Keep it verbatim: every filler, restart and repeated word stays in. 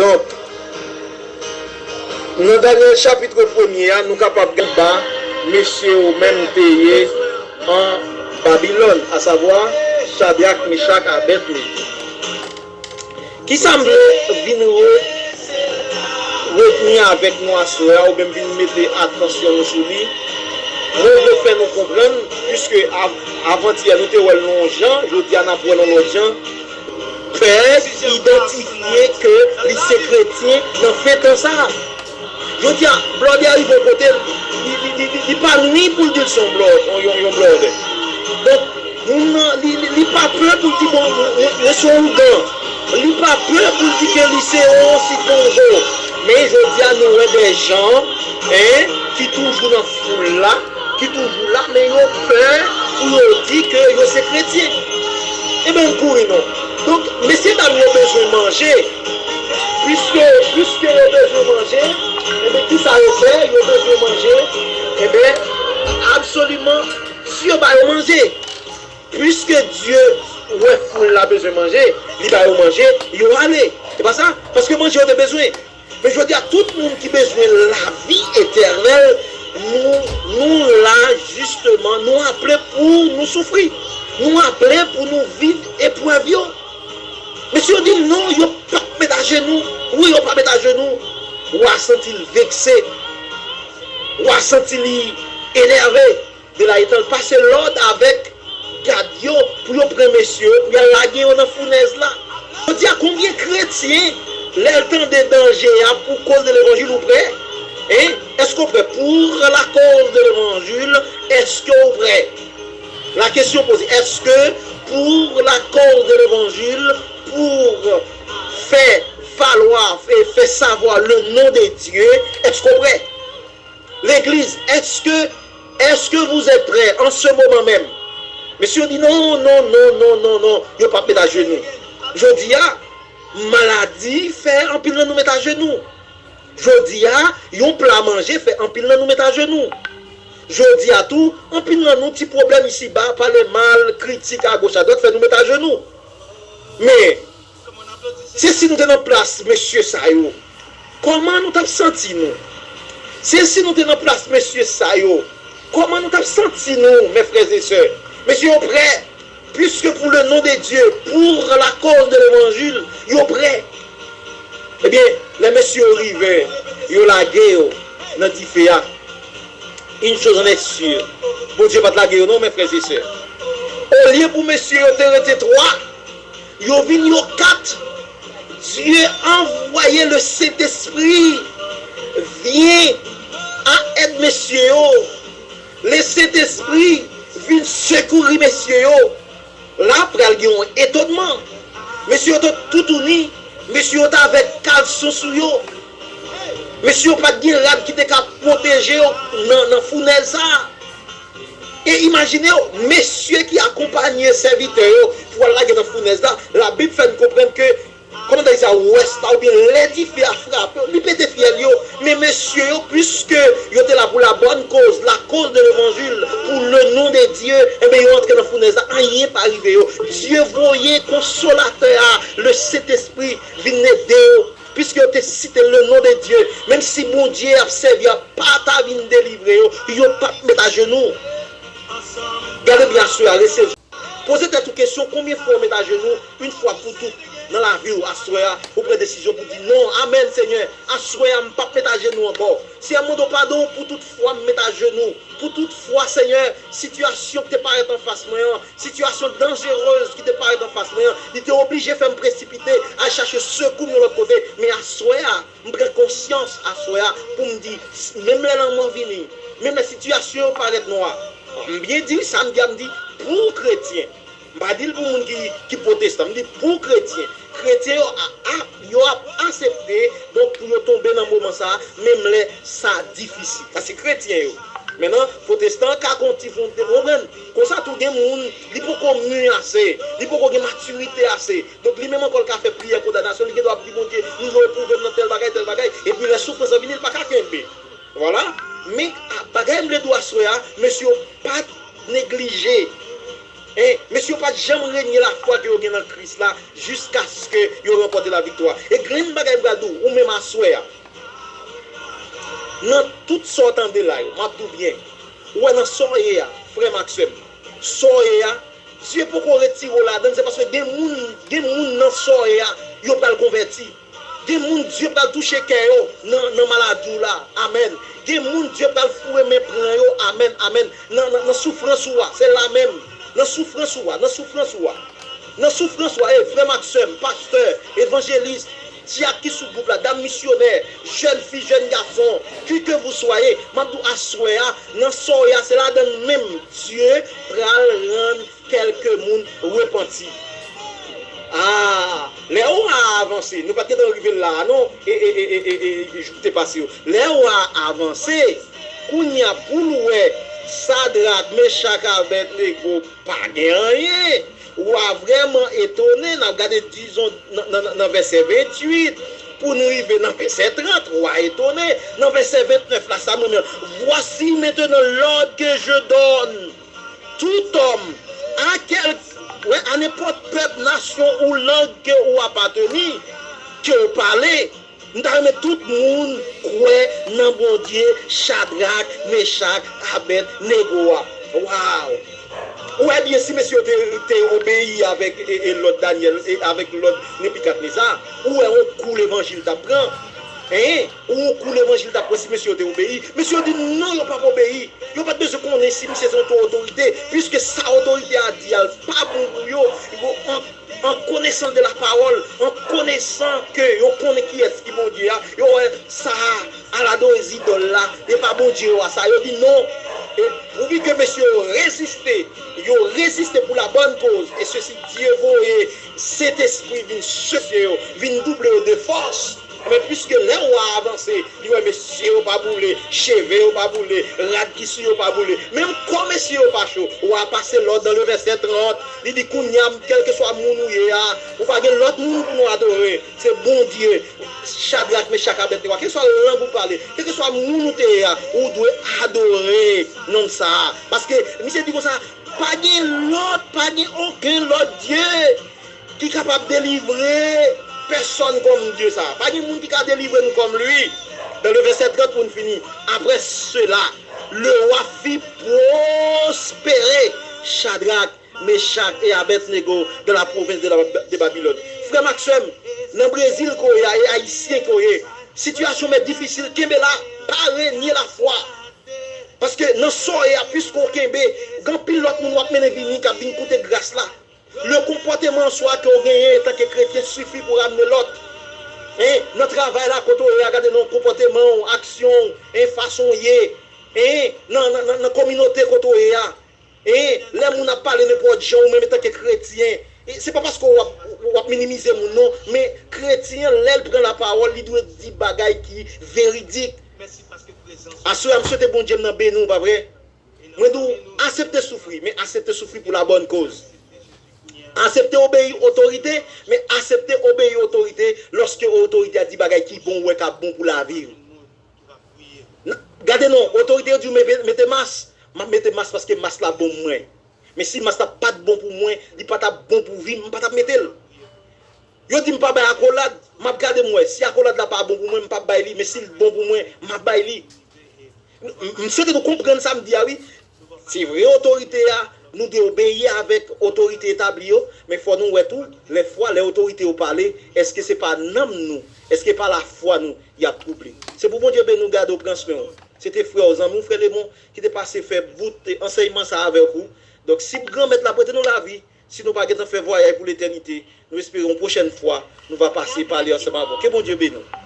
Donk, nan Danyèl chapit premye a, nou kapab gade ba mesye yo menm te ye an Babilòn, asavwa Chadrak, Mechak, Abèdnego. Kisa m vle vin re- retni avèk nou aswè a, oubyen m vin mete atansyon nou sou li? Mwen vle fè nou konprann, piske av- avantyè nou te wè l yon jan, jodi a n ap wè l yon lòt jan. Pè idantifye ke li se kretyen nan fen tan sa a. Jodi a, blòdè a rive yon kote, li, li, li, li, li pa nwi pou l di l se yon blòdè, yon, yon, yon blòdè. Donk, moun nan, li, li, li pa pè pou l di, bon, mwen, mwen, mwen se yon ougan. Li pa pè pou l di ke li se yon siponzo. Men jodi a, nou wè de jan, en, ki toujou nan foul la, ki toujou la, men yo pè pou yo di ke yo se kretyen. Ebyen, kouri non. Donk, mesye dam yo bezwen manje. Piske, piske yo bezwen manje, ebyen, kisa yo fè? Yo bezwen manje. Ebyen, absoliman, Dye ba yo manje. Piske Dye wè foul la bezwen manje, li ba yo manje, yo ale. Se pa sa? Paske manje yo te bezwen. Men jodi a, tout moun ki bezwen lavi etènèl, nou, nou la, jisteman, nou aple pou nou soufri. Nou aple pou nou viv eprèv yo. Mesye yo di non, yo p ap met ajenou. Wi, yo p ap met ajenou. Wa santi l vekse. Wa santi li enève. De la etan l pase lòd avèk gad yo pou yo pran mesye yo, pou y al lage yo nan founèz la. Jodi a, konbyen kretyen, lè l tande danje a pou koz de levanjil, ou prè? Hein? Èske w prè? Pour la cause de l'évangile, èske w prè? La question posée, est-ce que pour la cause de l'évangile, pour faire valoir et faire savoir le nom de Dieu, èske w prè? Legliz, èske, èske vous êtes prêts en ce moment même? Mesye yo di non, non, non, non, non, non, yo p ap met ajenou. Jodi a, maladi fè anpil nan nou met ajenou. Jodi a, yon pla manje fè anpil nan nou met ajenou. Jodi a tou, anpil nan nou ti pwoblèm isiba, pale mal, kritik agoch adwat fè nou met ajenou. Men, se si nou te nan plas mesye sa yo, kòman nou t ap santi nou? Se si nou te nan plas mesye sa yo, kòman nou t ap santi nou, mes frères et sœurs? Mesye yo prè, puisque pour le nom de Dieu, pour la cause de l'évangile, yo prè. Ebyen, lè mesye yo rive, yo lage yo nan dife a. Une chose en est sûre, Bondye pa t lage yo non, mes frères et sœurs. Olye pou mesye yo te rete twa, yo vin yo kat. Dieu a envoyé le Saint-Esprit vient à aide mesye yo. Le Saint-Esprit vin sekouri mesye yo. La pral gen yon etonman. Mesye yo te toutouni, mesye yo t avèk kalson sou yo. Mesye yo pa t gen rad ki te ka pwoteje yo nan, nan founèz sa a. E imajine w, mesye ki akonpaye sèvitè yo pou al lage nan founèz la, Labib fè n konprann ke, kòmantè sa, wès la, oubyen lè dife a frape yo, li pete fyèl yo. Men mesye yo, piske yo te la pour la bonne cause, la cause de l'évangile, pour le nom de Dieu, enben, yo antre nan founèz la, anyen pa rive yo. Dye voye Konsolatè a, le Sentespri, vin ede yo. Piske yo te site le nom de Dieu, menm si Bondye ap sèvi a pa ta vin delivre yo, yo p ap met ajenou. Gade byen aswè a, resevwa. Poze tèt ou kesyon, konbyen fwa w met ajenou, yon fwa pou tout, nan lavi w aswè a, ou pran desizyon pou di non, amèn, Senyè, aswè a, m p ap met ajenou ankò. Senyè, m mande w padon pou tout fwa m met ajenou, pou tout fwa, Senyè, sitiyasyon ki te parèt anfas mwen an, sitiyasyon danjerez ki te parèt anfas mwen an, li te oblije fè m presipite al chache sekou m yon lòt kote. Men aswè a, m pran konsyans aswè a pou m di, menm lè lanmò vini, menm lè sitiyasyon yo parèt nwa, m byen di sa m di a, m di, pou kretyen. M pa di l pou moun ki, ki pwotestan, m di pou kretyen. Kretyen yo a, a, yo ap aksepte, donk, pou yo tonbe nan moman sa a, menm lè sa difisil. Sa se kretyen yo. Mentnan, pwotestan an ka gon ti fwonte, w konprann? Konsa tou gen moun, li poko mi ase, li poko gen matirite ase. Donk, li menm ankò, l ka fè priyè kondanasyon, li gen dwa ap di Bondye, m dwe epwouve m nan tèl bagay, tèl bagay. Epi, lè soufrans lan vini, li pa ka kenbe. Vwala. Men, a, bagay m vle di w aswè a, mesye yo pa t neglije. Hein? Mesye yo pa t janm renye lafwa ke yo gen nan Kris la jiskaske yo ranpòte laviktwa. E grenn bagay m pral di w, ou menm aswè a, nan tout sa w tande la yo, m ap di w byen, ou wè nan sa w ye a, frè m ak sè m, sa w ye a, Dye poko retire w ladan l, se paske gen moun, gen moun nan sa w ye a, yo pral konvèti. Gen moun Dye pral touche kè yo nan, nan maladi w la. Amèn. Gen moun Dye pral foure men pran yo. Amèn, amèn. Nan, nan, nan soufrans ou a, se la menm. Nan soufrans ou a, nan soufrans ou a. Nan soufrans ou a, e frè m ak sè m, pastè, evanjelis, dyak ki sou gwoup la, dam misyonè, jèn fi, jèn gason, qui que vous soyez, m ap di w aswè a, nan sa w ye a, se ladan l menm Dye pral rann kèlke moun repanti. Ah, lè ou a avanse, nou pa t gentan rive la a non, e, e, e, e, e, e, jou ki te pase yo. Lè ou a avanse, kounye a pou l wè Sadrak, Mechak, Abèdnego pa gen anyen, ou a vrèman etone, n ap gade, dizon, nan, nan, nan vèsè venntuit, pou n rive nan vèsè trant, ou a etone. Nan vèsè ventnèf la, sa mwen menm. Voici maintenant l'ordre que je donne. Tout homme, à quel, ouais, à n'importe peuple, nation ou langue que ou appartenez, que ou parlez, m ta renmen tout moun kwè nan Bondye Chadrak, Mechak, Abèdnego a. Waw! Ou wè byen si mesye yo te, te obeyi avèk e, e lòd Danyèl, e avèk lòd Nebikadneza, ou wè yon kou levanjil t ap pran. Hein? Ou yon kou levanjil t ap pran si mesye yo te obeyi. Mesye yo di non, yo p ap obeyi. Yo pa t bezwen konnen si misye se yon otorite, piske sa otorite a di a pa bon pou yo. Yo an, en connaissant de la parole, en connaissant que yo konnen kiyès ki Bondye a, yo wè sa a, al adore zidòl la, e pa Bondye yo a sa. Yo di non. E pouvi ke mesye yo reziste, yo reziste pour la bonne cause, e sesi Dye voye Sentespri vin sesi yo, vin double yo de fòs. Men piske lè wa a avanse, li wè mesye yo pa boule, cheve yo pa boule, rad ki sou yo pa boule. Menm kò mesye yo pa cho. Wa a pase lòd nan le vèsè trant, li di kounye a, kèlkeswa moun ou ye a, ou pa gen lòt moun pou nou adore. Se Bondye. Chadrak, Mechak, Abèdnego, kèlkeswa lang ou pale, kèlkeswa moun ou te ye a, ou dwe adore nonm sa a. Paske misye di konsa, pa gen lòt, pa gen okenn lòt Dye ki kapab delivre pèsòn kòm Dye sa. Pa gen moun ki ka delivre nou kòm li. Dan le vèsè trant pou n fini. Après cela, le roi fit prospérer Chadrak, Mechak e Abèdnego dans la province de, la, de Babylone. Frè m ak sè m, nan Brezil ke w ye a, e ayisyen ke w ye, sitiyasyon mèt difisil, kenbe la, pa renye lafwa. Paske nan sa w ye a, piske w kenbe, gen anpil lòt moun w ap mennen vini k ap vin koute gras la. Le konpòteman an swa ke w genyen antanke kretyen sifi pou ramne lòt. Hein, nan travay la, kote w ye a, gade non, konpòteman w, aksyon w, hein, fason w ye, hein, nan, nan, nan, nan kominote kote w ye a. Hein, lè moun ap pale nenpòt jan, ou menm antanke kretyen, e se pa paske w ap, w ap minimize moun non, men kretyen, lè l pran lapawòl, li dwe di bagay ki veridik. Aswè a, m swete Bondye m nan beni w, pa vre? Mwen di w, aksepte soufri, men aksepte soufri pou la bonne cause. Aksepte obeyi otorite, men aksepte obeyi otorite lòske otorite a di bagay ki bon, ou wè k ap bon pou lavi w. N-, gade non, otorite yo di w mete, mete mas, m ap mete mas paske mas la bon pou mwen. Men si mas la pa t bon pou mwen, li pa t ap bon pou vi m, m pa t ap mete l. Yo di m pa bay akolad, m ap gade m wè. Si akolad la pa bon pou mwen, m p ap bay li, men si l bon pou mwen, m ap bay li. M, m, m swete nou konprann sa m di a wi. Se vre otorite a, nou dwe obeyi avèk otorite etabli yo, men fò nou wè tou, lè fwa, lè otorite yo pale, èske se pa nanm nou, èske pa lafwa nou y ap twouble? Se pou Bondye beni w, gade w, pran swen w. Se te frè w, zanmi w, frè Lemon, ki te pase fè bout ansèyman sa avèk ou. Donk, si Granmèt la prete nou lavi, si nou pa gentan fè vwayaj pou letènite, nou espere yon pwochèn fwa, nou va pase pale ansanm avè w. Ke Bondye beni w.